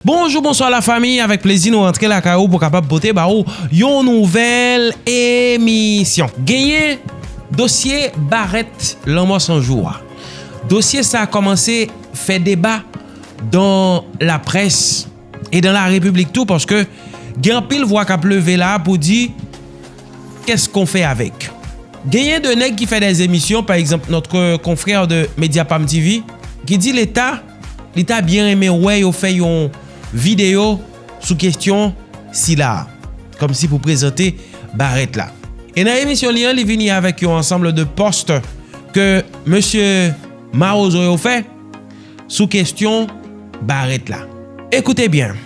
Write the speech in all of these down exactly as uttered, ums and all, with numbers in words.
Bonjou, bonswa lafanmi, avèk plezi nou rantre lakay ou pou kapab pote ba ou yon nouvèl emisyon. Genyen dosye barèt Lanmò San Jou a. Dosye sa a kòmanse fè deba dans la presse et dans la République tou, paske gen anpil vwa k ap leve la pou di, qu'est-ce qu'on fait avec? Genyen de nèg ki fè des émissions, pa egzanp notre confrère de Mediapam T V, ki di Leta, li ta byen renmen wè yo fè yon videyo sou kesyon sila a, kòmsi pou prezante barèt la. E nan emisyon li an, li vini avèk yon ansanm de pòs ke mesye Mawozo yo fè sou kesyon barèt la. Ekoute byen,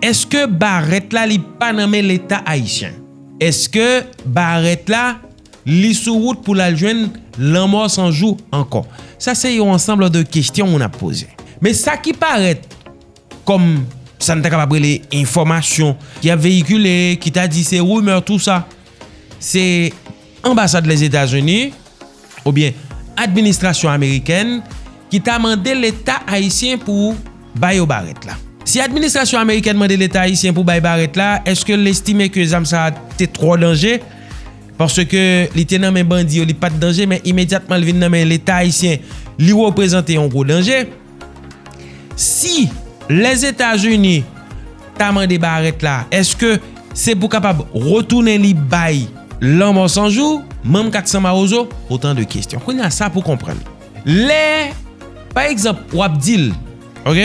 èske barèt la li pa nan men Leta ayisyen? Èske barèt la li sou wout pou l al jwenn Lanmò San Jou ankò? Sa se yon ansanm de kesyon moun ap poze. Men sa ki parèt kòm sa n ta kapab rele enfòmasyon ki ap veyikile, ki ta di se rimè, tou sa, se anbasad Lèzetazini oubyen administrasyon amerikèn ki ta mande Leta ayisyen pou ba yo barèt la. Si administrasyon amerikèn mande Leta ayisyen pou bay barèt la, èske l estime ke zam sa a te twò danje? Paske li te nan men bandi yo, li pa t danje, men imedyatman l vin nan men Leta ayisyen, li reprezante yon gwo danje. Si Lèzetazini ta mande barèt la, èske se pou kapab retounen li bay Lanmò San Jou, manm kat san Mawozo? Otan de kesyon. Kounye a, sa pou konprann. Lè, pa egzanp, w ap di l, oke?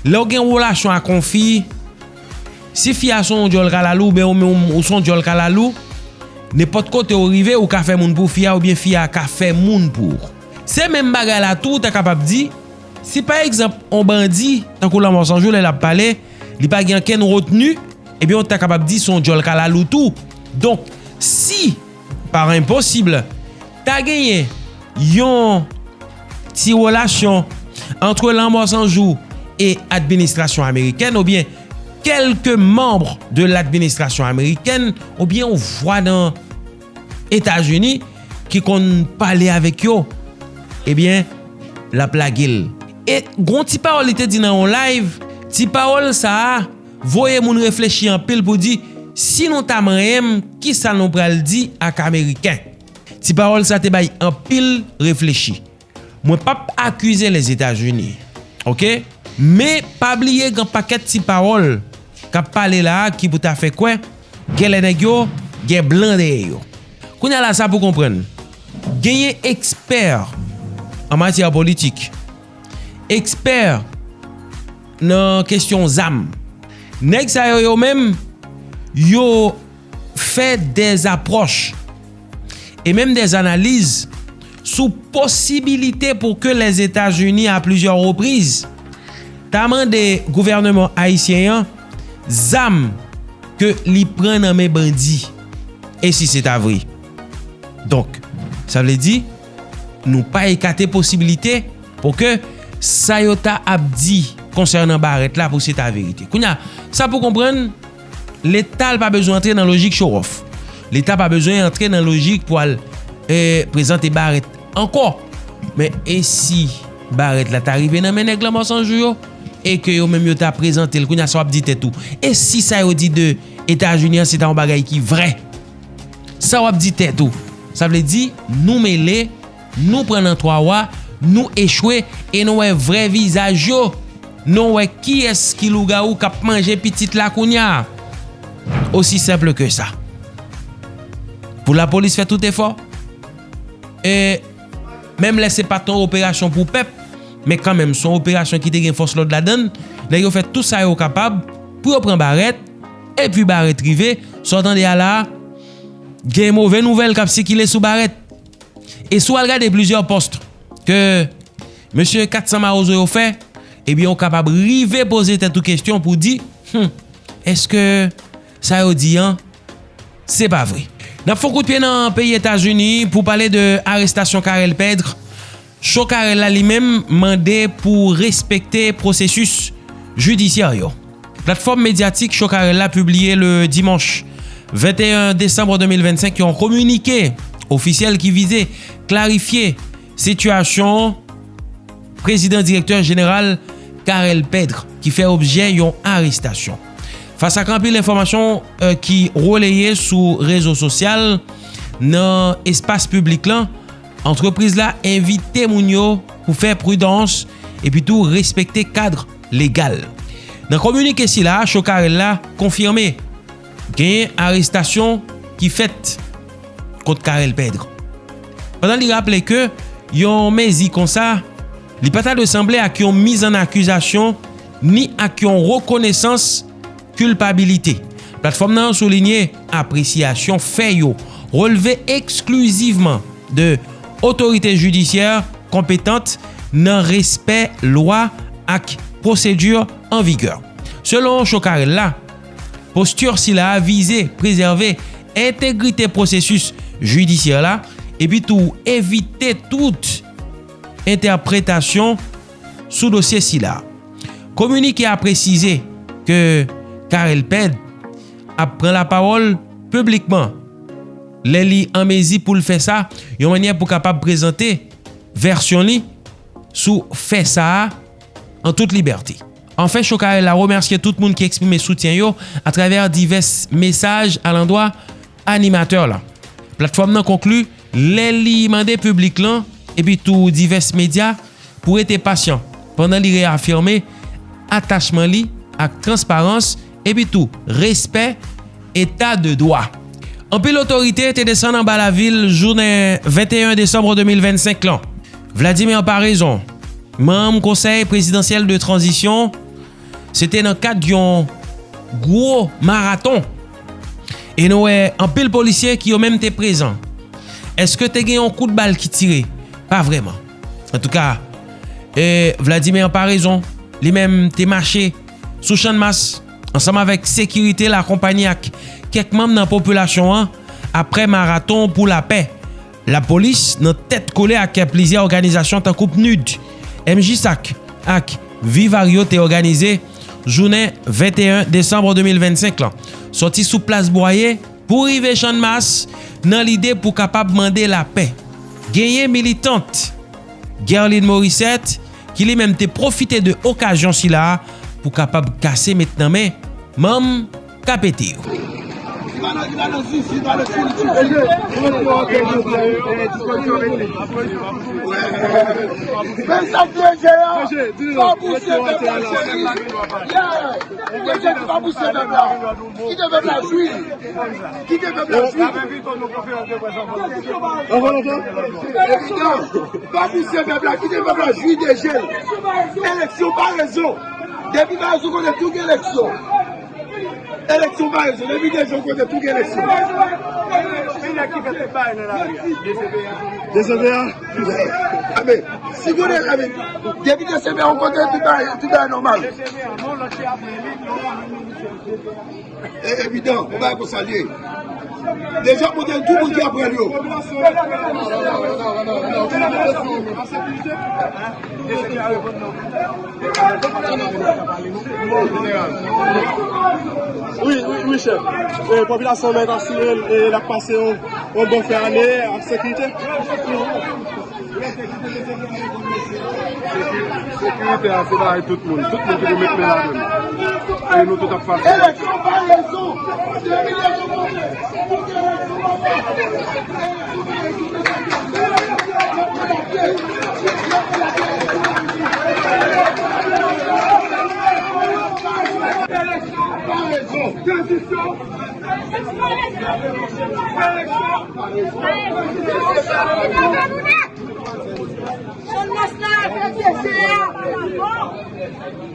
Lè w gen relasyon ak yon fi, si fi a se yon djòl kalalou, oubyen ou menm ou se yon djòl kalalou, nenpòt kote w rive, ou ka fè moun pou fi a, oubyen fi a ka fè moun pou ou. Se menm bagay la tou, ou ta kapab di, si pa egzanp, yon bandi, tankou Lanmò San Jou, lè l ap pale, li pa gen okenn retni, ebyen, ou ta kapab di se yon djòl kalalou tou. Donk, si, par enposib, ta genyen yon ti relasyon ant Lanmò San Jou e administrasyon amerikèn, oubyen kèlke manm de ladministrasyon amerikèn, oubyen yon vwa nan Etazini ki konn pale avèk yo, ebyen, l ap lage l. E gon ti pawòl li te di nan yon live, ti pawòl sa a voye moun reflechi anpil pou di, si nou ta manyen m, kisa nou pral di ak Ameriken? Ti pawòl sa te bay anpil reflechi. Mwen p ap akize Lèzetazini, oke? Men pa bliye gen pakèt ti pawòl k ap pale la a ki pou ta fè kwè genlè nèg yo gen blan dèyè yo. Kounye a la, sa pou konprann. Genyen ekspè an matyè politik, ekspè nan kesyon zam. Nèg sa yo, yo menm, yo fè dèzapwòch e menm dèzanaliz sou posibilite pou ke Lèzetazini, a plizyè repriz, ta mande gouvèneman ayisyen an zam ke li pran nan men bandi. E si se ta vre? Donk, sa vle di, nou pa ekate posibilite pou ke sa yo ta ap di konsènan barèt la pou se ta verite. Kounye a, sa pou konprann, Leta l pa bezwen antre nan lojik show off. Leta pa bezwen antre nan lojik pou al, eh, prezante barèt ankò. Men e si barèt la ta rive nan men nèg Lanmò San Jou yo, e ke yo menm yo ta prezante l, kounye a sa w ap di tèt ou? E si sa yo di de Etazini an se ta yon bagay ki vrè? Sa w ap di tèt ou? Sa vle di, nou mele, nou pran nan twa wa, nou echwe, e nou wè vrè vizaj yo. Nou wè kiyès ki lougawou k ap manje pitit la kounye a. Osi senp ke sa. Pou lapolis fè tout efò, e menm lè se pa t yon operasyon pou pèp, men kanmenm, se yon operasyon ki te gen fòs lòd ladan l, nèg yo fè tout sa yo kapab pou yo pran barèt, epi barèt rive, sa w tande a la a, gen move nouvèl k ap sikile sou barèt. E si w al gade plizyè pòs ke mesye kat san Mawozo yo fè, ebyen, ou kapab rive poze tèt ou kesyon pou di, hmm, èske sa yo di an, se pa vre? N ap fè yon kout pye nan peyi Etazini pou pale de arestasyon Carel Pedre. Cho Carel la li menm mande pou respekte pwosesis jidisyè yo. Platfòm medyatik Cho Carel la pibliye le dimanch venteyen desanm de mil vennsenk yon kominike ofisyèl ki vize klarifye sitiyasyon prezidan direktè jeneral Carel Pedre, ki fè objè yon arestasyon. Fas ak anpil enfòmasyon, e, ki releye sou rezo sosyal, nan espas piblik lan, antrepriz la envite moun yo pou fè pridans epi tou respekte kad legal. Nan kominike sila, Chokarel la konfime genyen arestasyon ki fèt kont Carel Pedre. Pandan li raple ke yon mezi konsa, li pa ta dwe sanble ak yon miz an akizasyon, ni ak yon rekonesans kilpabilite. Platfòm nan soulinye apresyasyon fè yo relve eksklizivman de otorite jidisyè konpetant nan respè lwa ak pwosedi an vigè. Selon Chokarel la, posti sila a vize prezève entegrite pwosesis jidisyè la epi tou evite tout entèpretasyon sou dosye sila. Kominike a presize ke Carel Pedre ap pran lapawòl piblikman lè li an mezi pou l fè sa, yon mannyè pou kapab prezante vèsyon li sou fè sa a an tout libète. Anfen, Chokarel la remèsye tout moun ki eksprime soutyen yo atravè divès mesaj alandwa animatè la. Platfòm nan konkli lè li mande piblik lan epi tou divès medya pou rete pasyan pandan li reyafime atachman li ak transparans epi tou respè eta de dwa. Anpil otorite te desann anba lavil jounen venteyen desanm de mil vennsenk lan. Vladimir Paraison, manm Konsèy Prezidansyèl de Tranzisyon, se te nan kad yon gwo maraton. E nou wè anpil polisye ki yo menm te prezan. Èske te gen yon kout bal ki tire? Pa vrèman. Antouka, e, Vladimir Paraison, li menm te mache sou Channmas, ansanm avèk sekirite l akonpaye ak kèk manm nan popilasyon an, apre maraton pou lapè. Lapolis, nan tèt kole ak plizyè òganizasyon tankou PNUD, MJSAC ak Vivario te òganize jounen venteyen desanm de mil vennsenk lan, sòti sou plas Bwaye pou rive Channmas nan lide pou kapab mande lapè. Genyen militant Guerline Morissette, ki li menm te pwofite de okazyon sila a pou kapab kase met nan men manm K P T yo. Men sa ki enjè a, pa pouse pèp la cheri. Yeah. Enjè ki pa pouse pèp la. Kite pèp la jwi. Kite pèp la jwi. Evidan. Pa pouse pèp la, kite pèp la jwi de je l. Eleksyon pa rezon. Depi pa rezon kote tou gen eleksyon. Eleksyon pa rezon. Depi de je kote tou gen eleksyon. De se ve a. Amen. Si kote, amen. Depi de se ve a, kote tou bagay, tou bagay nòmal. E evidan, ou bay pou salye. Deja pote tout moun ki apre l yo. Wi, wi, wi, chèf. E, popilasyon an mèt asire l, e, l ap pase yon, yon bon fen ane ak sekirite. Sekirite a se bagay tout moun. Tout moun ki pou met men ladan l. E nou tout ap pase. Eleksyon pa rezon.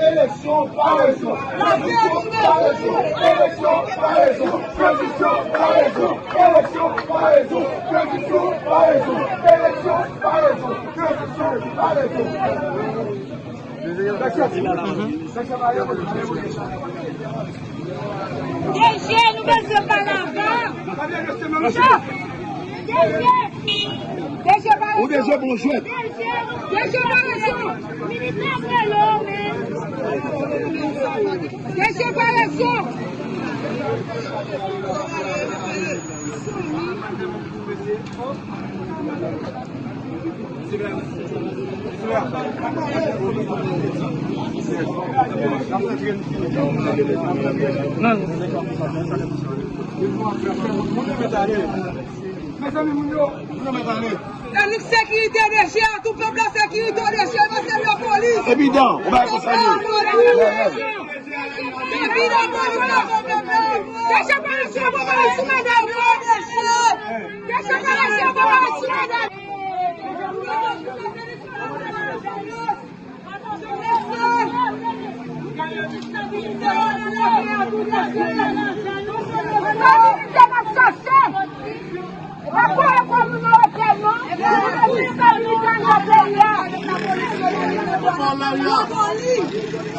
Eleksyon pa rezon. Eleksyon pa rezon. Eleksyon pa rezon. Eleksyon pa rezon. Eleksyon pa rezon. Eleksyon pa rezon. Eleksyon pa rezon. Eleksyon pa rezon. Eleksyon pa rezon. Eleksyon pa rezon. De je, nou bezwen pale avan. De je. De je pa rezon. De je, bon jwèt. De je pa rezon. Militè Frelon, men. De je pa rezon. Mezanmi, moun yo, nou mèt ale. E nou sekirite de chè, tout pèp la sekirite de chè, pase lapolis. Evidan, ou bay konsa ye. Evidan, polis la, polis la. Deje pa lese, polis sou medam yo. Deje pa lese, polis sou medam.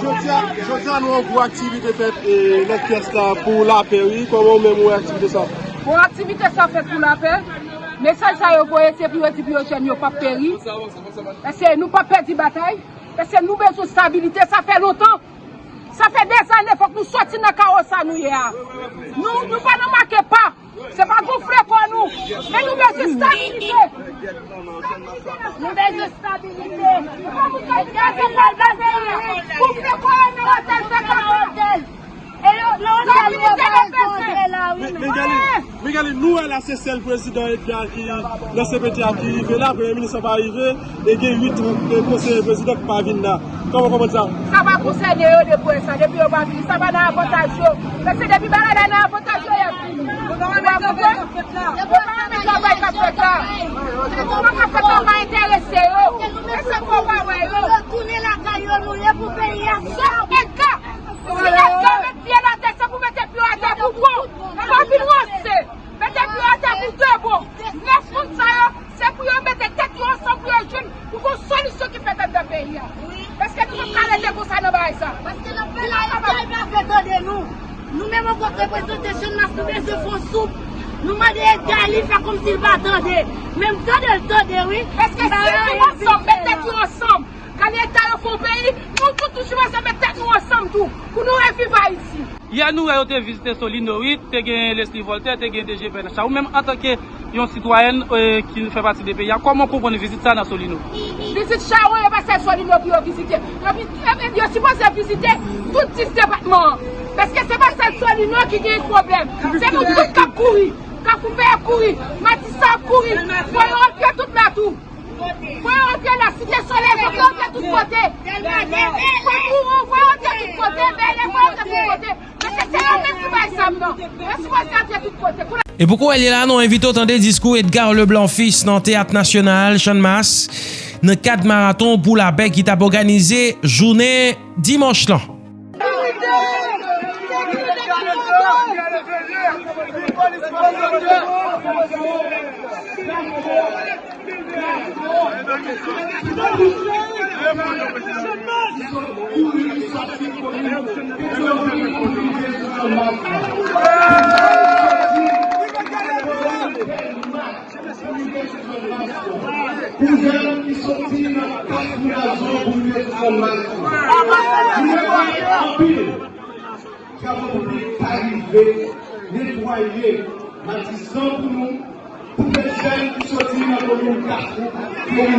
Jodi a, jodi a nou an gwo aktivite fèt, e, nan Kyès la pou lapè, wi. Kòman ou menm ou wè aktivite sa? Bon, aktivite sa fèt pou lapè. Mesaj sa yo voye, se pou yo di pou yo jèn yo p ap peri. Paske nou p ap pèdi batay. Paske nou bezwen stabilite, sa fè lontan. Sa fè dèzane, fòk nou sòti nan kawo sa nou ye a. Nou, nou pa nan make pa. Se pa gonfle kò nou. Men nou bezwen stabilite. Nou bezwen stabilite. Pou gonfle kò yo nan otèl, fè kòmantè. Migali, Migali, nou wè la se sèl prezidan Edgar ki nan C P T a ki rive la, premye minis la pa rive, e gen uit, e, konseye prezidan ki pa vin la. Kòman, kòman sa? Sa pa konsène yo depi sa, depi yo pa vini, sa pa nan avantaj yo. Paske depi bagay la nan avantaj yo, y ap vini. Ou pa konprann? Yo pa renmen travay k ap fèt la. Travay k ap fèt la pa enterese yo. E sa fò pa wè yo. Yo tounen lakay yo, nou ye pou peyi a. Sòf Edgar. Si Edgar met pye l atè, se pou mete pye w atè pou bon. Pa vin ranse. Mete pye w atè pou de bon. Nèf moun sa yo, se pou yo mete tèt yo ansanm pou yo jwenn pou gon solisyon ki fèt anndan peyi a. Paske nou p ap ka rete konsa nan bagay sa. Paske nan peyi a, Edgar pa vle tande nou. Nou menm antanke reprezante Channmas, nou bezwen fè yon souf. Nou mande Edgar li fè kòmsi l pa tande. Menm tande l tande, wi. Paske si nou ansanm, met tèt yo ansanm. Kan Leta yo fè yon peyi, nou tout toujou bezwen met tèt nou ansanm tou, pou nou reviv Ayiti. Yè nou wè yo te vizite Solino, wi, te gen Leslie Voltaire, te gen D G Bernard Charles. Ou menm antanke yon sitwayèn, e, ki fè pati de peyi a, kòman w konprann vizit sa nan Solino? Vizit Charles, e pa sèl Solino ki yo vizite. Yo vi-, yo, yo sipoze vizite tout dis depatman an. Paske se pa sèl Solino ki gen pwoblèm. Se nou tout k ap kouri. Kafou Vè ap kouri. Matisan ap kouri. Fò yo antre tout la tou. Fò yo antre la, Site Solèy, fò yo antre tout kote. Fò yo antre tout kote, Bèlè, fò yo antre tout kote. Paske se yo menm ki bay zam nan. Yo sipoze antre tout kote. E pou kouwè l ye la, nou envite w tande diskou Edgar Leblanc Fils nan Teyat Nasyonal, Channmas, nan kad maraton pou lapè ki t ap òganize jounen dimanch lan. Pou jèn ki soti nan Kafou Lazo pou rive sou Channmas. Nou rekonèt anpil travay piblik pa rive netwaye Matisan pou nou, pou jèn ki soti nan komin Kafou pou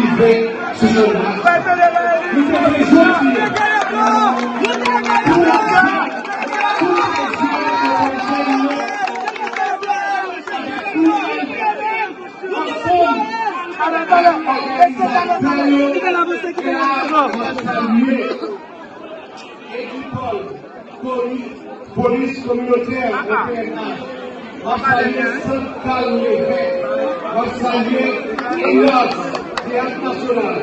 rive sou Channmas. Nou te vle jodi a, pou tout jèn yo, Polis, polis kominotè, O P N H. M ap salye Sant Kalm Levèk. M ap salye Elas, Teyat Nasyonal.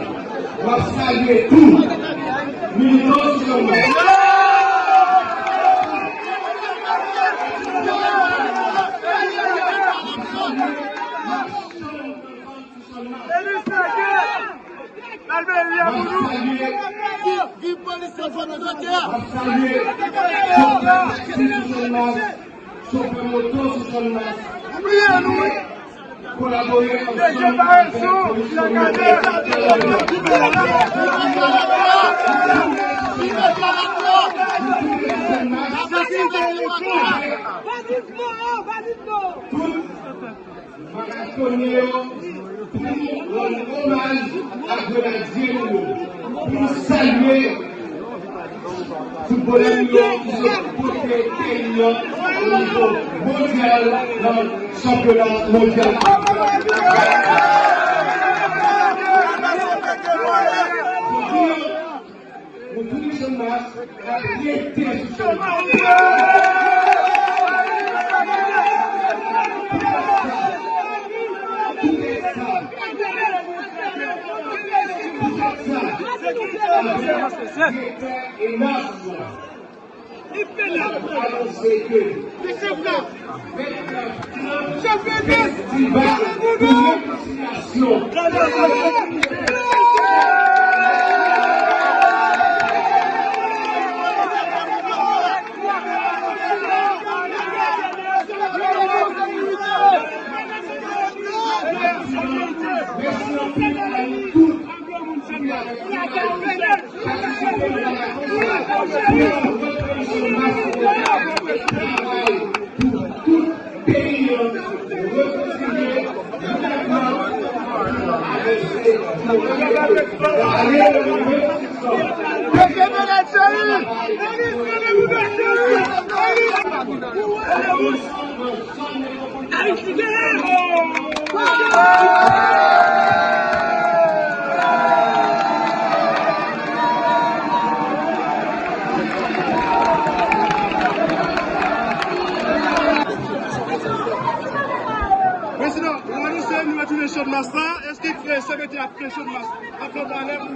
M ap salye tou militan sou Channmas. Viv, viv polis yo, fò nou sote a. M ap salye chofè taksi sou Channmas, chofè moto sou Channmas. Kolabore ansanm avèk polis kominote. Tout maratonyen yo, Pou nou rann omaj a grenadye nou yo, pou nou salye foutbolè nou yo ki sot pote peyi an o nivo mondyal nan chanpyona mondyal. Jodi a, nou tout Channmas, n ap rete sou Channmas. Poutèt sa, poutèt sa, avèk respè e love, n ap anonse ke Festival pou rekonsilyasyon. Mèsi anpil a nou tout. Prezidan, ou anonse nou retounen Channmas la. Èske, eh, C B T ap fè Channmas ap fè balè pou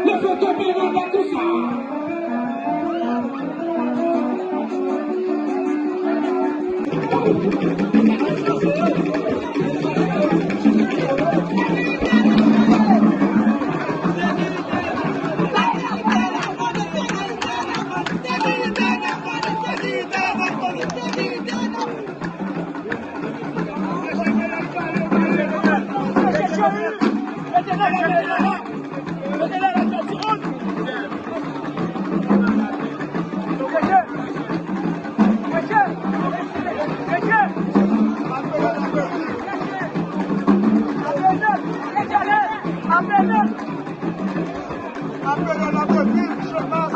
Leve kanpe nan bato sa. Apre lè n ap viv Channmas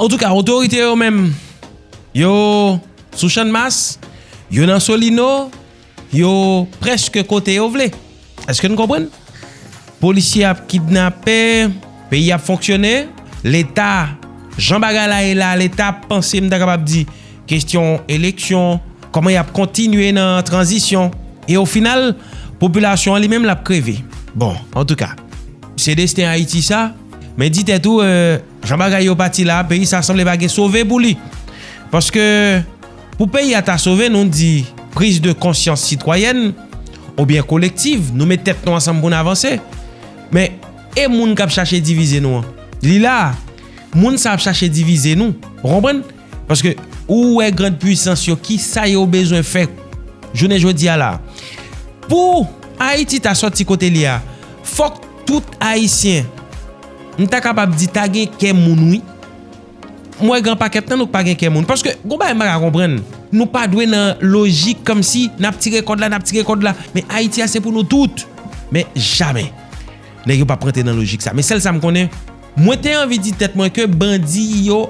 Antouka, otorite yo menm, yo sou Channmas, yo nan Solino, yo prèske kote yo vle. Èske n konprann? Polisye ap kidnape, peyi ap fonksyone, Leta, jan bagay la ye la, Leta ap panse, m ta kapab di, kesyon eleksyon, kòman y ap kontinye nan tranzisyon. E o final, popilasyon an li menm l ap kreve. Bon, antouka, se desten Ayiti sa, men di tèt ou, euh, jan bagay yo pati la, peyi sa sanble pa gen sove pou li. Paske pou peyi a ta sove, nou di priz de konsyans sitwayèn oubyen kolektiv, nou met tèt nou ansanm pou n avanse. Men, e moun k ap chache divize nou an? Li la, moun sa ap chache divize nou. Ou konprann? Paske ou wè grann pwisans yo, kisa yo bezwen fè jounen jodi a la? Pou Ayiti ta sòti kote li a, fòk tout Ayisyen, m ta kapab di, ta gen kè moun, wi. M wè gen pakèt nan nou k pa gen kè moun. Paske, gon bagay m pa ka konprann. Nou pa dwe nan lojik kòmsi n ap tire kòd la, n ap tire kòd la. Men Ayiti a se pou nou tout. Men jamè nèg yo p ap rantre nan lojik sa. Men sèl sa m konnen, mwen te anvi di tèt mwen ke bandi yo,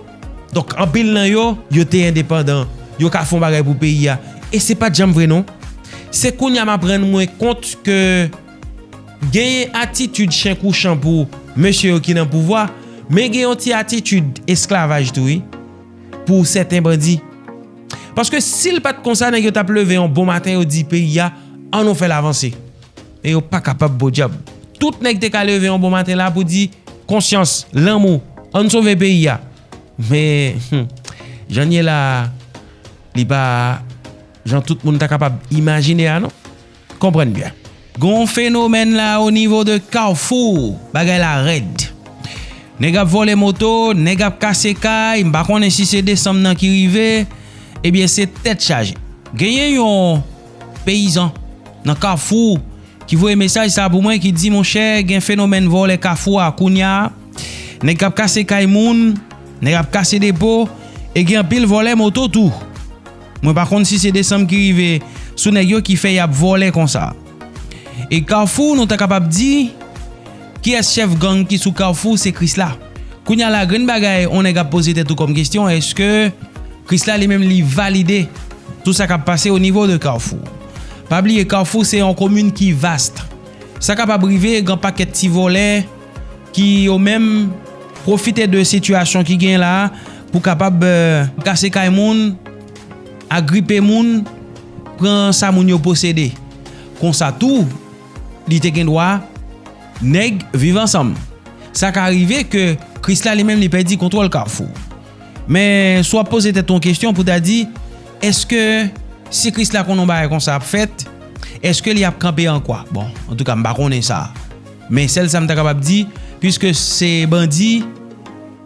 donk anpil nan yo, yo te endepandan. Yo ka fè yon bagay pou peyi a. E se pa t janm vre non. Se kounye a m ap rann mwen kont ke genyen atitid chen kou chan pou mesye yo ki nan pouvwa, men gen yon ti atitid esklavaj tou, wi, pou sèten bandi. Paske si l pa t konsa, nèg yo t ap leve yon bon maten, yo di peyi a, ann nou fè l avanse. Men yo pa kapab, podyab. Tout nèg te ka leve yon bon maten la pou di, konsyans, lanmou, ann sove peyi a. Men, hmm, jan n ye la a, li pa jan tout moun ta kapab imajine a non. Konprann byen. Gon fenomèn la o nivo de Kafou, bagay la rèd. Nèg ap vòlè moto, nèg ap kase kay, m pa konnen si se desanm nan ki rive, ebyen se tèt chaje. Genyen yon peyizan nan Kafou ki voye mesaj sa pou mwen, ki di, monchè, gen fenomèn vòlè Kafou a kounya. Nèg k ap kase kay moun, nèg ap kase depo, e gen anpil vòlè moto tou. Mwen pa konn si se desanm ki rive sou nèg yo ki fè y ap vòlè konsa. E Kafou, nou ta kapab di, kiyès chèf gang ki sou Kafou, se Krisla. Kounya la, grenn bagay, on nèg ap poze tèt ou kòm kesyon, èske Krisla li menm li valide tout sa k ap pase o nivo de Kafou? Pa bliye, Kafou se yon komin ki vast. Sa kapab rive, gen pakèt ti vòlè ki yo menm pwofite de sitiyasyon ki gen la pou kapab, euh, kase kay moun, agripe moun, pran sa moun yo posede. Konsa tou, li te gen dwa nèg viv ansanm. Sa ka rive ke Krisla li menm li pèdi kontwòl Kafou. Men si w ap poze tèt ou yon kesyon pou ta di, èske si Krisla konn yon bagay konsa ap fèt, èske li ap kanpe an kwa? Bon, antouka, m pa konnen sa. Men sèl sa m ta kapab di, piske se bandi,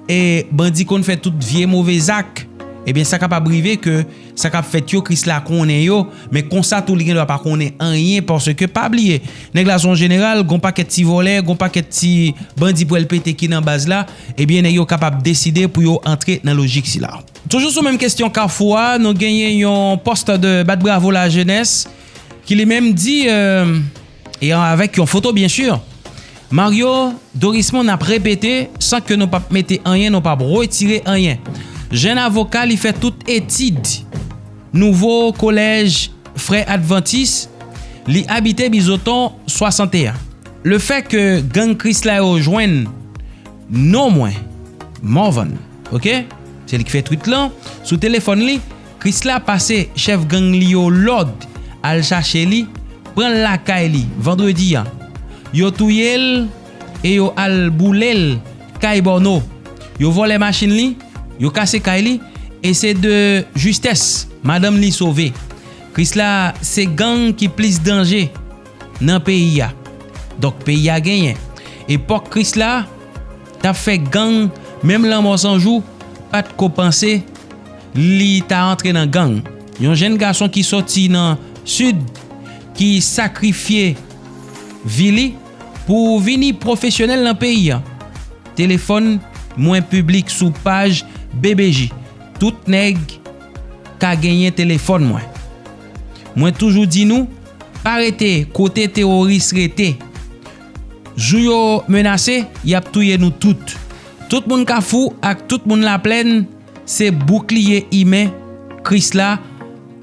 e bandi konn fè tout vye move zak, ebyen sa kapab rive ke sa k ap fèt yo, Krisla konnen yo, men konsa tou li gen dwa pa konnen anyen, paske pa bliye, nèg la se yon jeneral, gon pakèt ti vòlè, gon pakèt ti bandi pwèl pete ki nan baz la, ebyen nèg yo kapab deside pou yo antre nan lojik sila. Toujou sou menm kesyon Kafou a, nou genyen yon pòs de Bat Bravo Lajenès ki li menm di, euh, e avèk yon foto byen si, Mario Dorismond ap repete san ke nou p ap mete anyen, nou p ap retire anyen. Jèn avoka, li fè tout etid nouvo kolèj Frè Advantis, li abite Bizoton swasanteyen. Lefè ke gang Krisla yo jwenn non mwen, Morvan, oke? Se li ki fè twit lan. Sou telefòn li, Krisla pase chèf gang li yo lòd al chache li, pran l lakay li vandredi a. Yo touye l e yo al boule l kay Bòno. Yo vòlè machin li, yo kase kay li, e se de jistès madanm li sove. Krisla se gang ki plis danje nan peyi a. Donk, peyi a genyen. Epòk Krisla t ap fè gang, menm Lanmò San Jou pa t ko panse li ta antre nan gang. Yon jèn gason ki sòti nan Sid, ki sakrifye vi li pou vini pwofesyonèl nan peyi a. Telefòn mwen piblik sou paj B B J. Tout nèg ka genyen telefòn mwen. Mwen toujou di nou, pa rete kote teworis rete. Jou yo menase, y ap touye nou tout. Tout moun Kafou ak tout moun Laplèn se boukliye imen Kris la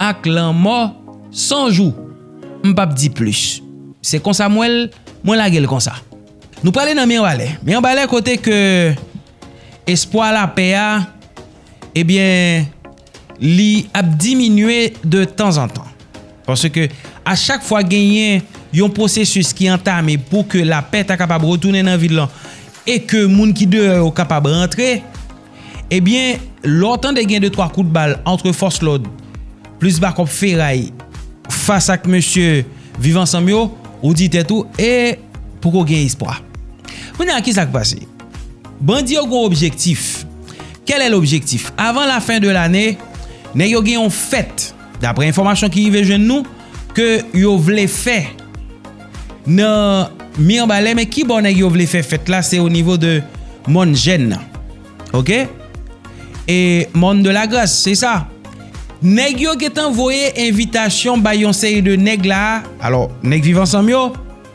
ak lanmò san jou. M p ap di plis. Se konsa m wè l, mwen lage l konsa. Nou prale nan Mibalè. Mibalè kote ke espwa lapè a, ebyen, li ap diminye de tanzantan. Paske a chak fwa genyen yon pwosesis ki antame pou ke lapè ta kapab retounen nan vil lan e ke moun ki deyò yo kapab rantre, ebyen, lè w tande gen de twa kout bal ant fòs lòd plis bakòp feray fas ak mesye Viv Ansanm yo, ou di tèt ou, e poko gen espwa. Kounye a, ki sa k pase? Bandi yo gen yon objektif. Quel est l'objectif? Avant la fin de l'année, nèg yo gen yon fèt, daprè enfòmasyon ki rive jwenn nou, ke yo vle fè nan Mibalè, men ki bò nèg yo vle fè fèt la, se o nivo de Mòn Jèn nan. Oke? E Mòn de la Gras, se sa. Nèg yo gentan voye envitasyon bay yon seri de nèg la. Alò, nèg Viv Ansanm yo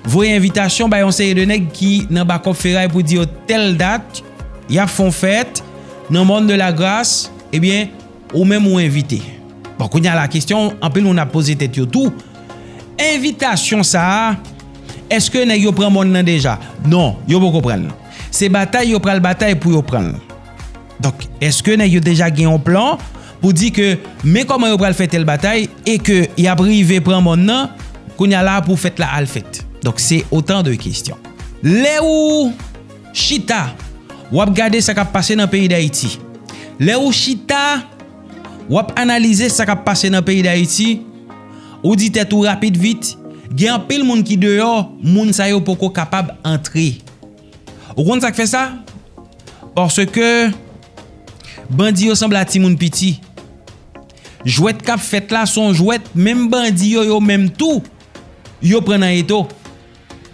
voye envitasyon bay yon seri de nèg ki nan bakòp feray pou di yo tèl dat, y ap fè yon fèt nan Mòn de la Gras, ebyen, ou menm ou envite. Bon, kounye a la kesyon, anpil moun ap poze tèt yo tou. Envitasyon sa a, èske nèg yo pran mòn nan deja? Non, yo poko pran l. Se batay yo pral batay pou yo pran l. Donk, èske nèg yo deja gen yon plan pou di ke men kòman yo pral fè tèl batay e ke y ap rive pran mòn nan, kounye a la pou fèt la al fèt? Donk, se otan de kesyon. Lè ou chita, w ap gade sa k ap pase nan peyi Dayiti. Lè ou chita, w ap analize sa k ap pase nan peyi Dayiti, ou di tèt ou rapid vit, gen anpil moun ki deyò, moun sa yo poko kapab antre. Ou konn sa k fè sa? Paske bandi yo sanble a timoun piti. Jwèt k ap fèt la se yon jwèt menm bandi yo, yo menm tou, yo pran nan eto.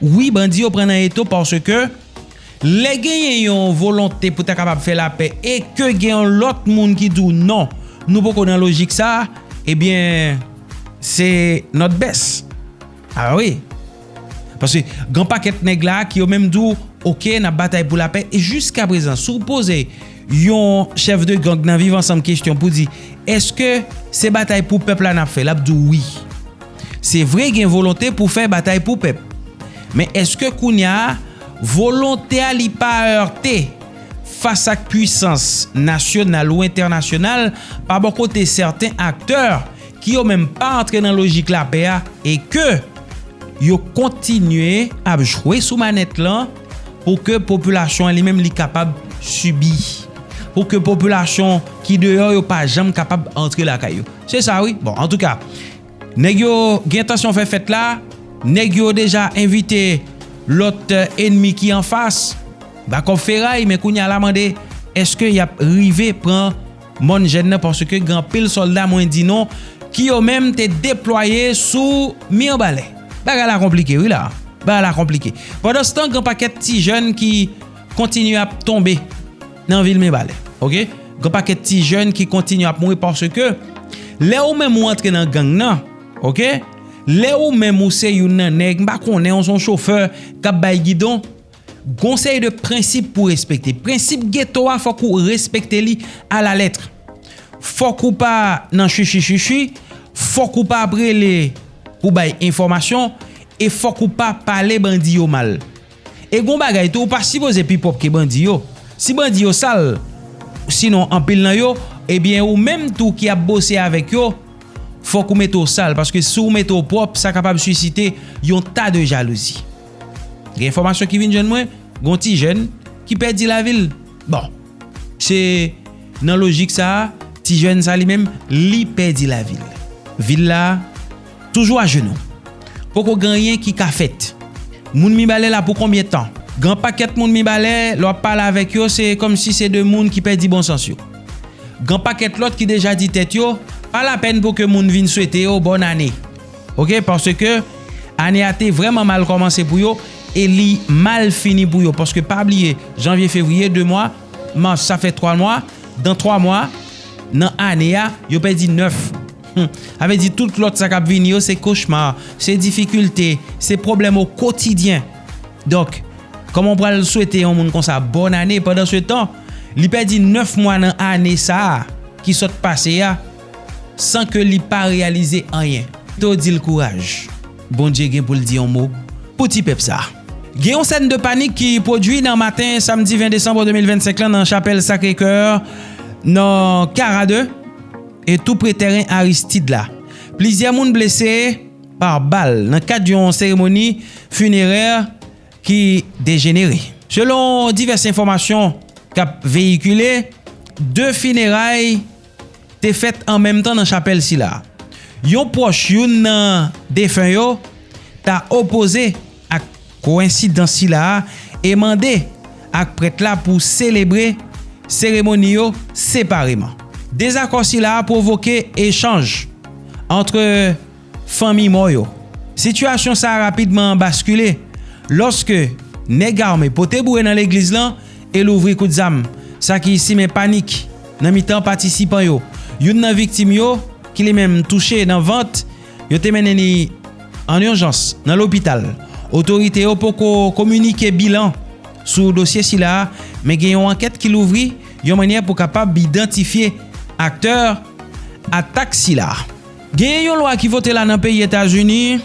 Wi, bandi yo pran nan eto paske lè genyen yon volonte pou ta kapab fè lapè e ke gen yon lòt moun ki di w non, nou poko nan lojik sa, ebyen, se nòt bès. A wi. Paske gen pakèt nèg la ki yo menm di w, oke, n ap batay pou lapè. E jiskaprezan, si w poze yon chèf de gang nan Viv Ansanm kesyon pou di, èske se batay pou pèp la n ap fè? L ap di w wi. Se vre, gen volonte pou fè batay pou pèp. Men èske kounye a, volonte a li pa erte fas ak pwisans nasyonal ou entènasyonal pa bò kote sèten aktè ki yo menm pa antre nan lojik lapè a e ke yo kontinye ap jwe sou manèt lan pou ke popilasyon an li menm li kapab sibi, pou ke popilasyon ki deyò yo pa janm kapab antre lakay yo. Se sa wi. Bon, antouka, nèg yo gen entansyon fè fèt la, nèg yo deja envite lòt, eh, ènmi ki anfas, bakòp feray, men kounye a la mande, èske y ap rive pran Mòn Jèn nan, paske gen anpil sòlda, mwen di nou, ki yo menm te deplwaye sou Mibalè. Bagay la konplike, wi la. Bagay la konplike. Pandanstan, gen pakèt ti jèn ki kontinye ap tonbe nan vil Mibalè. Oke? Gen pakèt ti jèn ki kontinye ap mouri paske lè ou menm ou antre nan gang nan, oke? Lè ou menm ou se youn nan nèg, m pa konnen, ou se yon chofè k ap bay gidon, gon seri de prensip pou respekte. Prensip geto a, fòk ou respekte li alalèt. Fòk ou pa nan chichi chichi, fòk ou pa ap rele pou bay enfòmasyon, e fòk ou pa pale bandi yo mal. E gon bagay tou, ou pa sipoze pi pwòp ke bandi yo. Si bandi yo sal, sinon anpil nan yo, ebyen ou menm tou ki ap bose avèk yo, fòk ou mete w sal, paske si w mete w pwòp, sa kapab sisite yon ta de jalouzi. Gen enfòmasyon ki vin jwenn mwen, gon ti jèn ki pèdi lavi l. Bon, se nan lojik sa a, ti jèn sa li menm, li pèdi lavi l. Vil la toujou ajenou. Poko gen anyen ki ka fèt. Moun Mibalè la pou konbyen tan? Gen pakèt moun Mibalè, lè w ap pale avèk yo, se kòmsi se de moun ki pèdi bon sans yo. Gen pakèt lòt ki deja di tèt yo, pa lapèn pou ke moun vin swete yo bòn ane. Oke, paske ane a te vrèman mal kòmanse pou yo e li mal fini pou yo. Paske pa bliye, janvye, fevriye, de mwa, mas, sa fè twa mwa, dan twa mwa, nan ane a, yo pèdi nèf. Hmm. Sa vle di tout lòt sa k ap vini yo, se kochma, se difikilte, se pwoblèm o kotidyen. Donk, Kòman w pral swete yon moun konsa bòn ane, pandan se tan, li pèdi nèf mwa nan ane sa a ki sot pase a, san ke li pa reyalize anyen? Pito w di l kouraj. Bondye gen pou l di yon mo pou ti pèp sa a. Gen yon sèn de panik ki pwodui nan maten samdi ven desanm de mil vennsenk lan nan chapèl Sacré-Cœur, nan Kara de, e tou pre tèren Aristide la. Plizyè moun blese pa bal nan kad yon seremoni finerè ki dejenere. Selon divès enfòmasyon k ap veyikile, de fineray te fèt an menm tan nan chapèl sila. Yon pwòch youn nan defen yo ta opoze ak kowensidans sila a e mande ak prèt la pou selebre seremoni yo separeman. Dezakò sila a pwovoke echanj ant fanmi mò yo. Sitiyasyon sa a rapidman baskile lòske nèg ame pote boure nan legliz lan e louvri kout zam, sa ki simen panik nan mitan patisipan yo. Youn nan viktim yo, ki li menm touche nan vant, yo te mennen li an ijans nan lopital. Otorite yo poko kominike bilan sou dosye sila a, men gen yon ankèt ki louvri yon mannyè pou kapab idantifye aktè atak sila. Genyen yon lwa ki vote la nan peyi Etazini.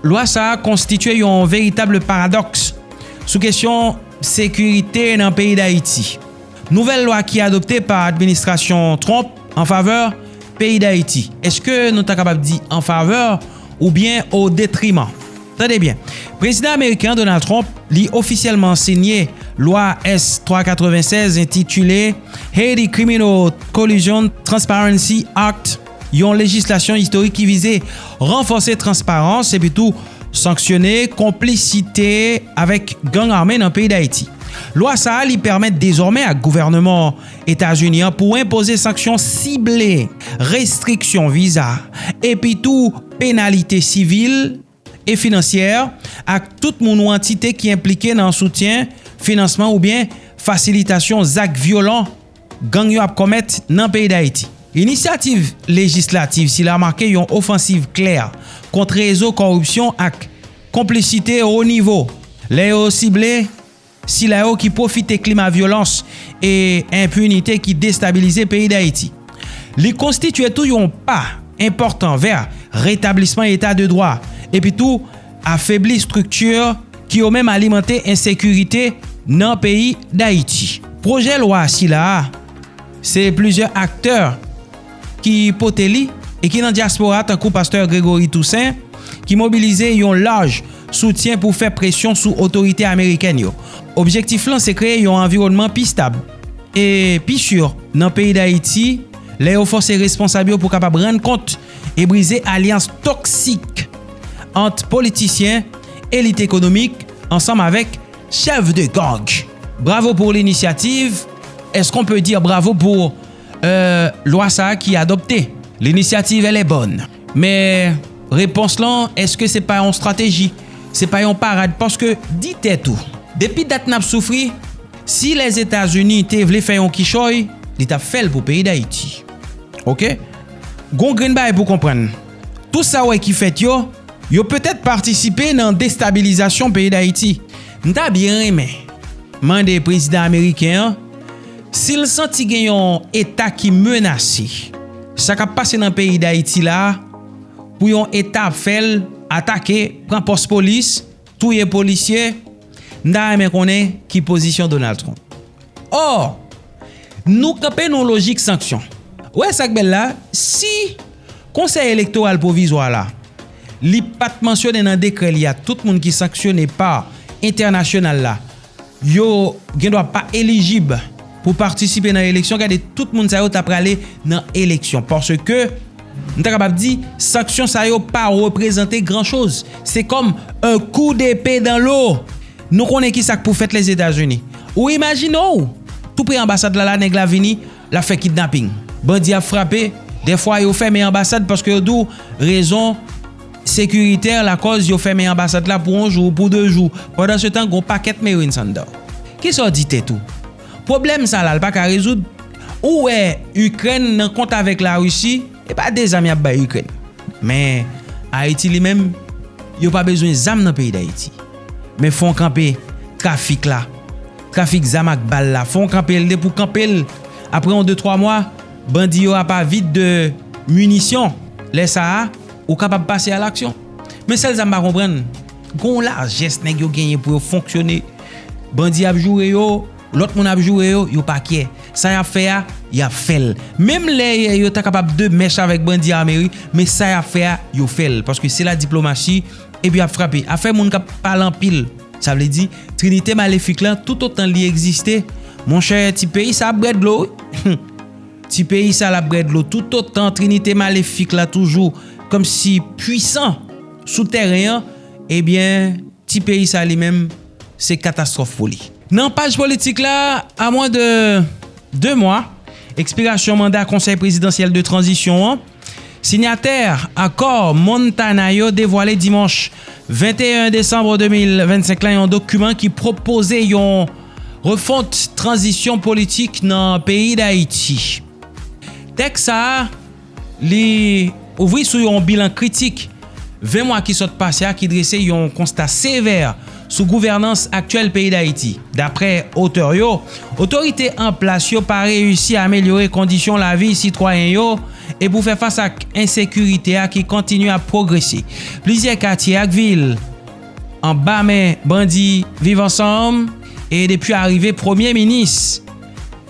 Lwa sa a konstitye yon veritab paradòks sou kesyon sekirite nan peyi Dayiti. Nouvèl lwa ki adopte pa administrasyon Trump an favè peyi Dayiti. Èske nou ta kapab di an favè oubyen o detriman? Tande byen, prezidan ameriken an Donald Trump, li ofisyèlman siyen lwa S twa katrevennsèz entitile Haiti Criminal Collusion Transparency Act, yon lejislasyon istorik ki vize ranfòse transparans epi tou sanksyone konplisite avèk gang ame nan peyi Dayiti. Lwa sa a, li pèmèt dezòmè ak gouvènman Etazini an pou enpoze sanksyon sible, restriksyon viza, epi tou penalite sivil e finansyè ak tout moun ou antite ki enplike nan soutyen, finansman oubyen fasilitasyon zak vyolan gang yo ap komèt nan peyi Dayiti. Inisyativ lejislatif sila make yon ofansiv klè kont rezo kòripsyon ak konplisite wo nivo, lè yo sible sila yo ki pwofite klima vyolans e enpinite ki destabilize peyi Dayiti. Li konstitye tou yon pa enpòtan vè retablisman eta de dwa, epi tou afebli estrikti ki yo menm alimante ensekirite nan peyi Dayiti. Pwojè lwa sila a, se plizyè aktè ki pote li e ki nan dyaspora, tankou pastè Gregory Toussaint, ki mobilize yon laj soutyen pou fè presyon sou otorite amerikèn yo. Objektif lan se kreye yon anviwònman pi stab e pi si nan peyi Dayiti, lè yo fòse responsab yo pou kapab rann kont e brize alyans toksik ant politisyen, elit ekonomik, ansanm avèk chèf de gang. Bravo pour l'initiative. Est-ce qu'on peut dire bravo pour euh, lwa sa a ki adopte? L'initiative, elle est bonne. Men repons lan, èske se pa yon strateji? Se pa yon parad? Paske, di tèt ou, depi dat n ap soufri, si Lèzetazini te vle fè yon kichòy, li t ap fè l pou peyi Dayiti. Oke? Gon grenn bagay pou konprann. Tout sa w wè ki fèt yo, yo petèt patisipe nan destabilizasyon peyi Dayiti. M ta byen renmen mande prezidan ameriken an si l santi gen yon eta ki menase. Sa k ap pase nan peyi Dayiti la a, pou yon eta ap fè l atake, pran pòs polis, touye polisye, m ta renmen konnen ki pozisyon Donald Trump. Ò, nou kanpe nan lojik sanksyon. Ou wè sa k bèl la? Si Konsèy Elektoral Pwovizwa la, li pa t mansyone nan dekrè li a tout moun ki sanksyone pa entènasyonal la, yo gendwa pa elijib pou patisipe nan eleksyon. Gade, tout moun sa yo ta prale nan eleksyon. Paske, m ta kapab di, sanksyon sa yo pa reprezante gran choz. Se kòm un coup d'épée dans l'eau. Nou konnen ki sa k pou fèt Lèzetazini. Ou imajine w, tou pre anbasad la, la, nèg la vini, l ap fè kidnaping. Bandi ap frape, dèfwa yo fèmen anbasad paske yo di w rezon sekiritè lakòz yo fèmen anbasad la pou yon jou, pou de jou. Pandan se tan, gon pakèt Marines anndan. Kisa w di tèt ou? Pwoblèm sa la, l pa ka rezoud. Ou wè Ikrèn nan kont avèk Larisi, e pa de zam y ap bay Ikrèn. Men, Ayiti li menm, yo pa bezwen zam nan peyi Dayiti. Men fò w kanpe trafik la, trafik zam ak bal la. Fò w kanpe l, depi w kanpe l, apre yon de twa mwa, bandi yo ap avid de minisyon. Lè sa a, ou kapab pase a laksyon. Men sèl sa m pa konprann, gon lajès nèg yo genyen pou yo fonksyone. Bandi ap joure yo, lòt moun ap joure yo, yo pa kyè. Sa y ap fè a, y ap fè l. Menm lè yo ta kapab de mèch avèk bandi ame wi, men sa y ap fè a, yo fè l. Paske se la diplomasi, epi y ap frape. Afè moun k ap pale anpil. Sa vle di, trinite malefik la, toutotan li egziste, monchè, ti peyi sa ap bwè dlo wi. Ti peyi sa l ap bwè dlo. Toutotan trinite malefik la toujou kòmsi pwisan sou tèren an, ebyen, ti peyi sa li menm, se katastwòf pou li. Nan paj politik la, a mwen de de mwa, ekspirasyon manda Konsèy Prezidansyèl de Tranzisyon an, sinyatè akò Montana yo devwale dimanch venteyen desanm de mil vennsenk la yon dokiman ki pwopoze yon refont tranzisyon politik nan peyi Dayiti. Tèks sa a, li ouvri sou yon bilan kritik ven mwa ki sot pase a ki drese yon konsta sevè sou gouvènans aktyèl peyi Dayiti. Daprè otè yo, otorite an plas yo pa reyisi amelyore kondisyon lavi sitwayen yo e pou fè fas ak ensekirite a ki kontinye ap pwogrese. Plizyè katye ak vil anba men bandi Viv Ansanm e depi arive Premye Minis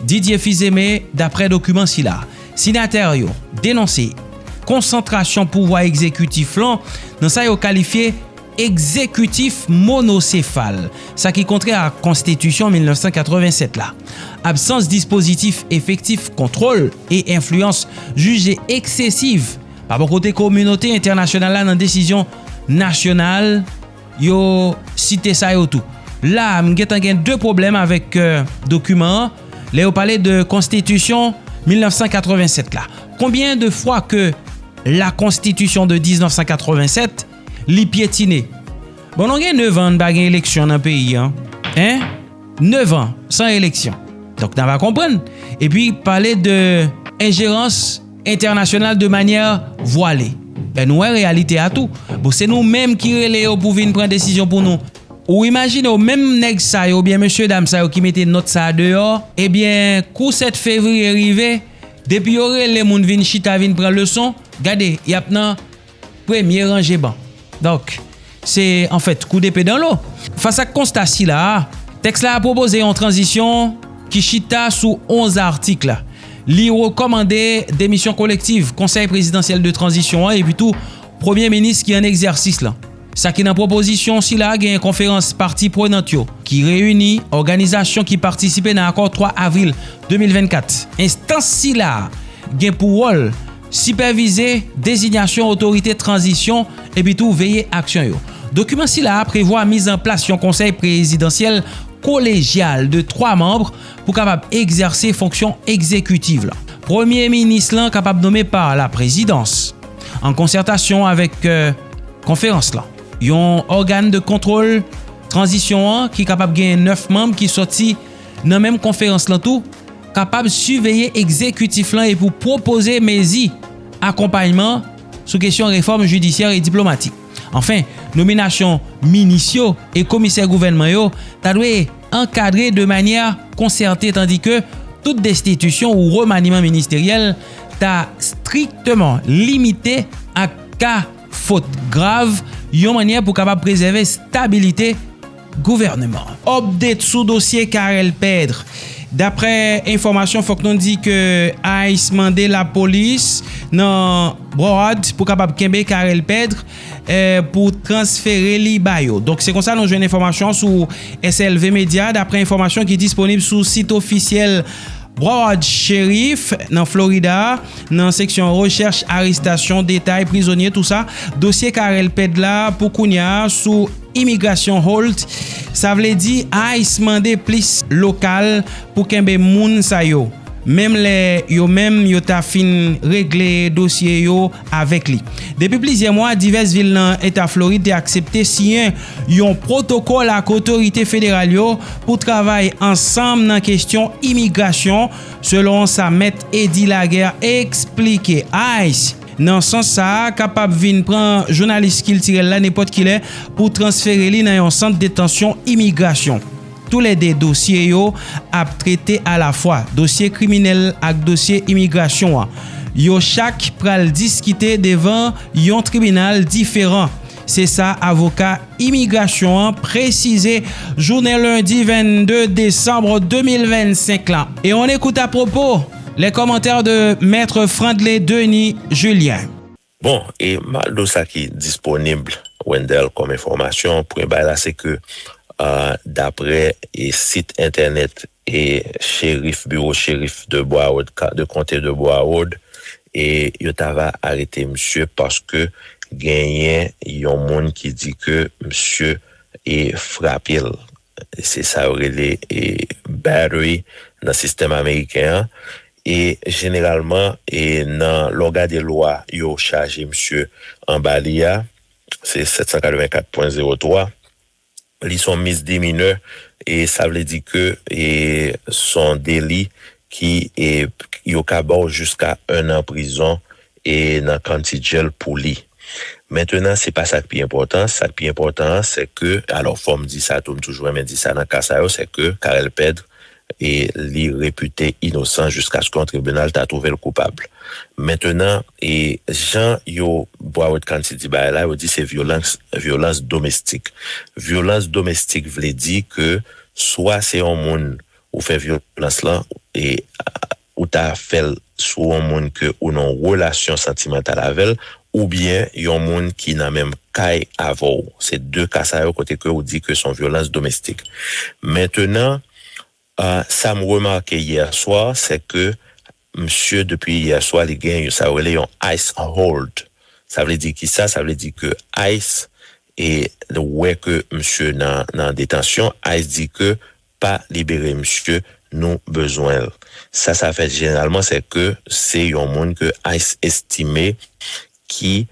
Didier Fils-Aimé, daprè dokiman sila. Senatè yo denonse konsantrasyon pouvwa egzekitif lan nan sa yo kalifye egzekitif monosefal, sa ki kontrè ak Konstitisyon mil nèf san katrevennsèt la. Absans dispozitif efektif kontwòl e enfliyans jije eksesiv pa bò kote kominote entènasyonal la nan desizyon nasyonal, yo site sa yo tou. La, m gentan gen de pwoblèm avèk, euh, dokiman an, lè yo pale de Konstitisyon mil nèf san katrevennsèt la. Konbyen de fwa ke la Constitution de dix-neuf cent quatre-vingt-sept, li pyetine? Bon, nou gen nèf an, n pa gen eleksyon nan peyi an. Hein? Nèf an, san eleksyon. Donk, n a pa konprann. Epi, pale de enjerans entènasyonal de manyè vwale. Ben, nou wè reyalite a tou. Bon, se nou menm ki rele yo pou vin pran desizyon pou nou. Ou imajine w, menm nèg sa yo, oubyen mesye dam sa yo ki mete nòt sa a deyò, ebyen, kou sèt fevriye rive, depi yo rele moun vin chita, vin pran leson, gade, y ap nan premye ranje ban. Donk, se, anfèt, kou depe dan lo. Fas ak konsta sila a, tèks la a pwopoze yon tranzisyon ki chita sou onz atik. Li rekòmande demisyon kolektiv Konsèy Prezidansyèl de Tranzisyon an epi tou Premye Minis ki an egzèsis lan. Sa ki nan pwopozisyon sila a genyen konferans pati prenant yo, ki reyini òganizasyon ki patisipe nan akò twa avril de mil vennkat. Enstans sila a gen pou wòl sipèvize dezinyasyon otorite tranzisyon epi tou veye aksyon yo. Dokiman sila a prevwa mizanplas yon konsèy prezidansyèl kolejyal de twa manm pou kapab egzèse fonksyon egzekitiv lan. Premye minis lan kapab nonmen pa la prezidans, an konsètasyon avèk, euh, konferans lan. Yon ògàn de kontwòl tranzisyon an ki kapab gen nèf manm ki sòti nan menm konferans lan tou, kapab siveye egzekitif lan epi pwopoze mezi akonpayman sou kesyon refòm jidisyè e diplomatik. Anfen, nominasyon minis yo e komisè gouvènman yo ta dwe ankadre de manyè konsète, tandike tout destitisyon ou remaniman ministeryèl ta strikteman limite ak ka fot grav, yon manyè pou kapab prezève stabilite gouvènman. Update sou dosye Carel Pedre. Daprè enfòmasyon, fòk nou di ke ice mande lapolis nan Broward pou kapab kenbe Carel Pedre, eh, pou transfere li ba yo. Donk, se konsa nou jwenn enfòmasyon sou S L V Media, daprè enfòmasyon ki disponib sou sit ofisyèl Broward Sheriff nan Florida, nan seksyon rechèch, arestasyon, detay, prizonye, tou sa. Dosye Carel Pedre la, pou kounye a, sou imigrasyon hold, sa vle di ice mande plis lokal pou kenbe moun sa yo, menm lè yo menm yo ta fin regle dosye yo avèk li. Depi plizyè mwa, divès vil nan Eta Florid te aksepte siyen yon pwotokòl ak otorite federal yo pou travay ansanm nan kesyon imigrasyon, selon sa Mèt Eddie Laguerre eksplike. ice, nan sans sa a, kapab vin pran jounalis kiltirèl la nenpòt kilè pou transfere li nan yon sant detansyon imigrasyon. toulède dosye yo ap trete alafwa, dosye kriminèl ak dosye imigrasyon an. Yo chak pral diskite devan yon tribinal diferan. Se sa avoka imigrasyon an presize jounen lendi vennde desanm de mil vennsenk la. Et on écoute à propos les commentaires de Maître Frandley Denis Julien. Bon, e m al do sa ki disponib, Wendell, kòm enfòmasyon. Premye bagay la, se ke, euh, daprè e sit entènèt e cherif, biwo cherif de Broward, ka- de konte de Broward, e yo ta va arete misye paske genyen yon moun ki di ke misye e frape l. Se sa yo rele e battery nan sistèm ameriken an. E jeneralman, e nan lè w gade lwa yo chaje misye anba li a, se sèt san katrevenkat pwen zewo twa, li se yon misdemeanor, e sa vle di ke e se yon deli ki e yo ka ba w jiska en an prizon e nan county jail pou li. Mentenan, se pa sa k pi enpòtan. Sa k pi enpòtan an, se ke, alò, fò m di sa tou, m toujou renmen di sa nan ka sa yo, se ke Carel Pedre e li repite inosan jiskaske yon tribinal ta twouve l koupab. Mentenan, e jan yo Broward County di bagay la, yo di se vyolans, vyolans domestik. Vyolans domestik vle di ke swa se yon moun ou fè vyolans lan, e ou ta fè l sou yon moun ke ou nan yon relasyon santimantal avè l, oubyen yon moun ki nan menm kay avè w. Se de ka sa yo kote ke ou di ke se yon vyolans domestik. Mentenan, euh, sa m remake yè swa, se ke misye depi yè swa li gen sa yo rele yon ice hold. Sa vle di ki sa? Sa vle di ke ice e wè ke misye nan, nan detansyon, ice di ke pa libere misye, nou bezwen l. Sa sa fè jeneralman, se ke se yon moun ke ice estime ki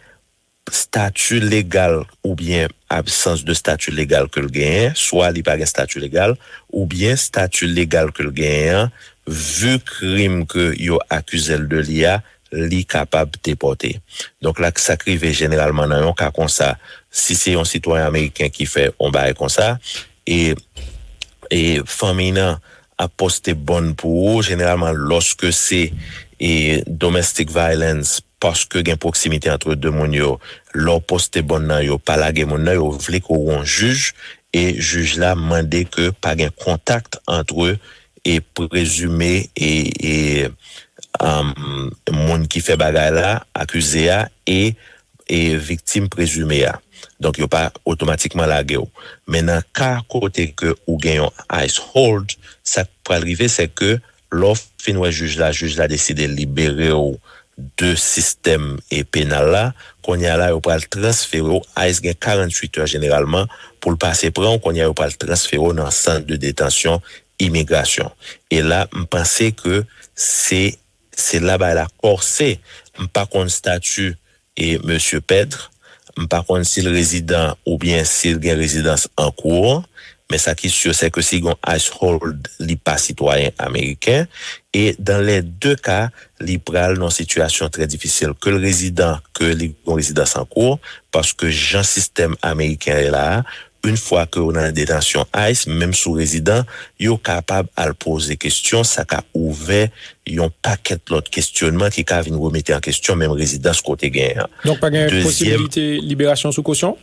stati legal oubyen absans de stati legal ke l genyen, swa li pa gen stati legal, oubyen stati legal ke l genyen an, vi krim ke yo akize l de li a, li kapab depòte. Donk la, sa k rive jeneralman nan yon ka konsa, si se yon sitwayen ameriken ki fè yon bagay konsa, e e fanmi nan ap poste bòn pou ou, jeneralman lòske se e domestic violence, paske gen pwoksimite ant de moun yo, lè w poste bòn nan, yo pa lage moun nan, yo vle ke w yon jij, e jij la mande ke pa gen kontak ant e prezime e, e um, moun ki fè bagay la, akize a, e e viktim prezime a. Donk yo pa otomatikman lage w. Men nan ka kote ke ou gen yon ice hold, sa k pral rive se ke lè w fin wè jij la, jij la deside libere w de sistèm e penal la, kounye a la yo pral transfere w, ice gen karanntuit è jeneralman pou l pase pran w, kounye a yo pral transfere w nan sant de detansyon imigrasyon. E la, m panse ke se se la bagay la kòse. M pa konn stati e mesye Pedre. M pa konn si l rezidan oubyen si l gen rezidans an kou an. Men sa ki si, se ke si l gen ice hold, li pa sitwayen ameriken. E dan lè de ka, li pral nan sitiyasyon trè difisil. Ke l rezidan, ke li gen rezidans an kou, paske jan sistèm ameriken ye la a, yon fwa ke w nan detansyon ice, menm si w rezidan, yo kapab al poze kesyon, sa ka ouvè yon pakèt lòt kesyonman ki ka vin remete an kesyon menm rezidans kote genyen an. Donk pa gen posibilite liberasyon sou kosyon?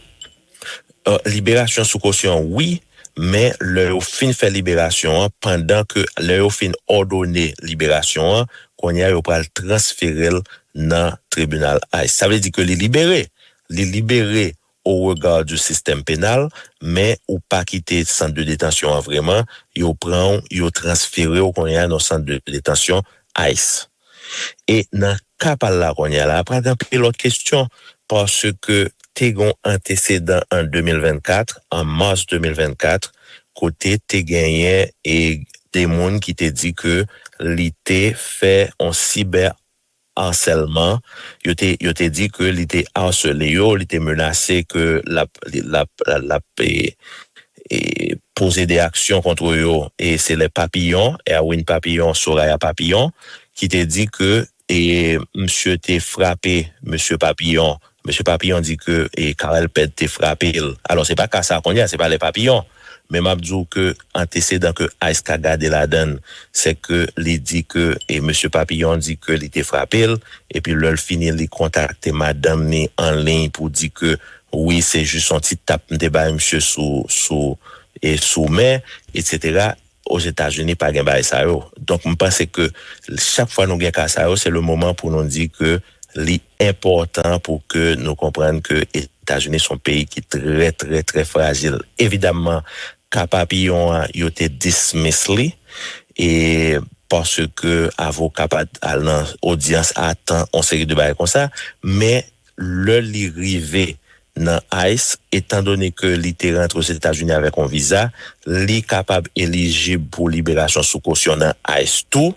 Liberasyon sou kosyon, wi, men lè yo fin fè liberasyon an, pandan ke lè yo fin òdone liberasyon an, kounye a yo pral transfere l nan tribinal ice. Sa vle di ke li libere. Li libere au regard du système pénal, men ou pa kite sant de detansyon an vrèman, yo pran w, yo transfere w kounye a nan sant de detansyon ice. E nan ka pa l la kounye a la, pral gen anpil lòt kesyon, paske te gen yon antesedan an de mil vennkat, an mas de mil vennkat, kote te genyen e de moun ki te di ke li te fè yon sibè asèlman, yo te, yo te di ke li te asele yo, li te menase ke l ap, l ap, l ap e, e, poze de aksyon kont yo, e se lè Papillon, Erwin Papillon, Soraya Papillon, ki te di ke e, misye te frape mesye Papillon Mesye Papillon di ke e, Carel Ped te frape l. Alò, se pa ka sa kounye a, se pa lè Papillon. Men m ap di w ke antesedan ke ICE ka gade ladan l, se ke li di ke, e mesye Papillon di ke li te frape l, epi lè l fini, li kontakte madanm li an liy pou di ke wi, se jis yon ti tap m te bay misye sou, sou, e sou men, etsetera. Ozetazini pa gen bagay sa yo. Donk, m panse ke chak fwa nou gen ka sa yo, se le moman pou nou di ke li enpòtan pou ke nou konprann ke Etazini se yon peyi ki trè, trè, trè frajil. Evidamman, ka Papillon an, yo te dismiss li, e paske avoka pa t al nan odyans a tan, yon seri de bagay konsa, men lè li rive nan ICE, etandone ke li te rantre Ozetazini avèk yon viza, li kapab elijib pou liberasyon sou kosyon nan ICE tou,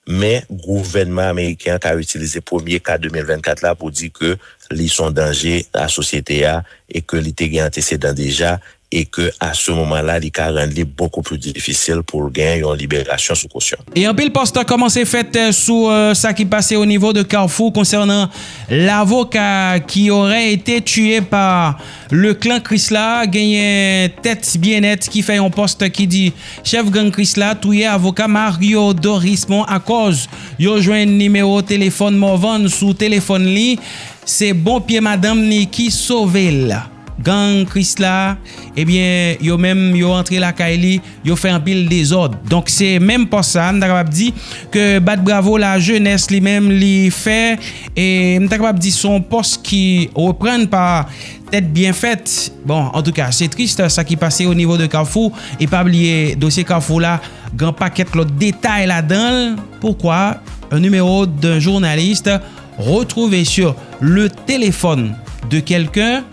men gouvènman ameriken an ka itilize premye ka de mil vennkat la pou di ke li se yon danje a sosyete a e ke li te gen antesedan deja e ke a se moman la li ka rann li bokou pli difisil pou l gen yon liberasyon sou kosyon. E anpil pòs kòmanse fèt, eh, sou, eh, sa ki pase o nivo de Kafou konsènan lavoka ki aurait été tué par le clan Krisla. Genyen tèt byennèt ki fè yon pòs ki di chèf gang Krisla touye avoka Mario Dorismond akòz yo jwenn nimewo telefòn Morvan sou telefòn li. Se bon pye madanm li ki sove l. Gang Krisla, ebyen, yo menm, yo antre lakay li, yo fè anpil dezòd. Donk, se menm pòs sa, m ta kapab di ke bat bravo lajenès li menm, li fè, e m ta kapab di se yon pòs ki reprann pa tèt byen fèt. Bon, antouka, se tris sa ki pase o nivo de Kafou, e pa bliye dosye Kafou la, gen pakèt lòt detay ladan l. Pourquoi un numéro d'un journaliste retrouvé sur le téléphone de quelqu'un,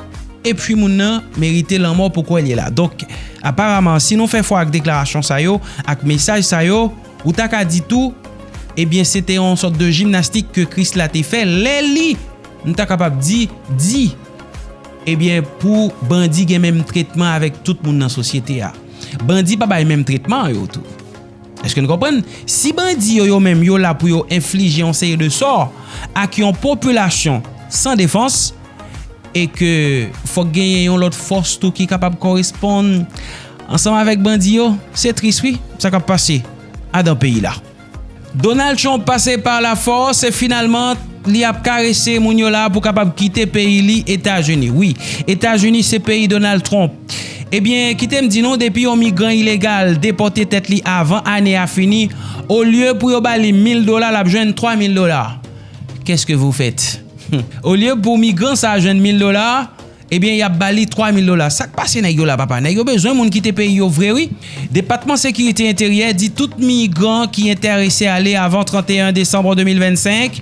epi moun nan merite lanmò pou kwè l ye la. Donk, aparaman, si nou fè fwa ak deklarasyon sa yo, ak mesaj sa yo, ou ta ka di tou, ebyen, se te yon sòt de jimnastik ke Krisla te fè, lè li, m ta kapab di, di, ebyen, pou bandi gen menm tretman avèk tout moun nan sosyete a. Bandi pa bay menm tretman yo tou. Èske nou konprann? Si bandi yo, yo menm, yo la pou yo enflije yon seri de sò ak yon popilasyon san defans, e ke fòk genyen yon lòt fòs tou ki kapab koresponn ansanm avèk bandi yo, se tris wi, sa k ap pase adan peyi la. Donald Trump pase pa lafòs e finalman li ap karese moun yo la pou kapab kite peyi li Etazini. Wi, Etazini se peyi Donald Trump. Ebyen, kite m di nou, depi yon migran ilegal depòte tèt li avan ane a fini, olye pou yo ba li mil dola, l ap jwenn twa mil dola. Qu'est-ce que vous faites? Olye pou migran sa a jwenn mil dola, ebyen, y ap ba li twa mil dola. Sa k pase nèg yo la, papa? Nèg yo bezwen moun kite peyi yo vre, wi. Depatman Sekirite Enteryè di tout migran ki enterese ale avan trannteyen desanm de mil vennsenk,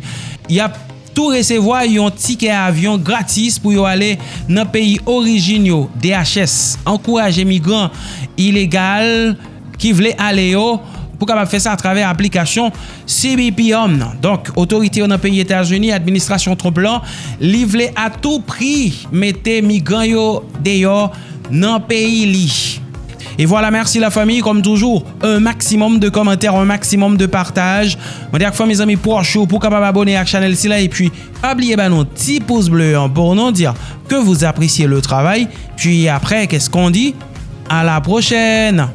y ap tou resevwa yon tikè avyon gratis pou yo ale nan peyi orijin yo. D H S ankouraje migran ilegal ki vle ale yo pou kapab fè sa atravè aplikasyon C B P Home nan. Donk, otorite yo nan peyi Etazini, administrasyon Trump lan, li vle a tou pri mete migran yo deyò nan peyi li. E vwala, mèsi la fanmi, kòm toujou, un maximum de commentaires, un maximum de partage. Mande ak fanmi, zanmi, pwòch ou pou kapab abone ak chanèl sila, epi pa bliye ba nou ti pous ble an pou nou di ke vous appréciez le travail. Puis après, qu'est-ce qu'on dit? À la prochaine!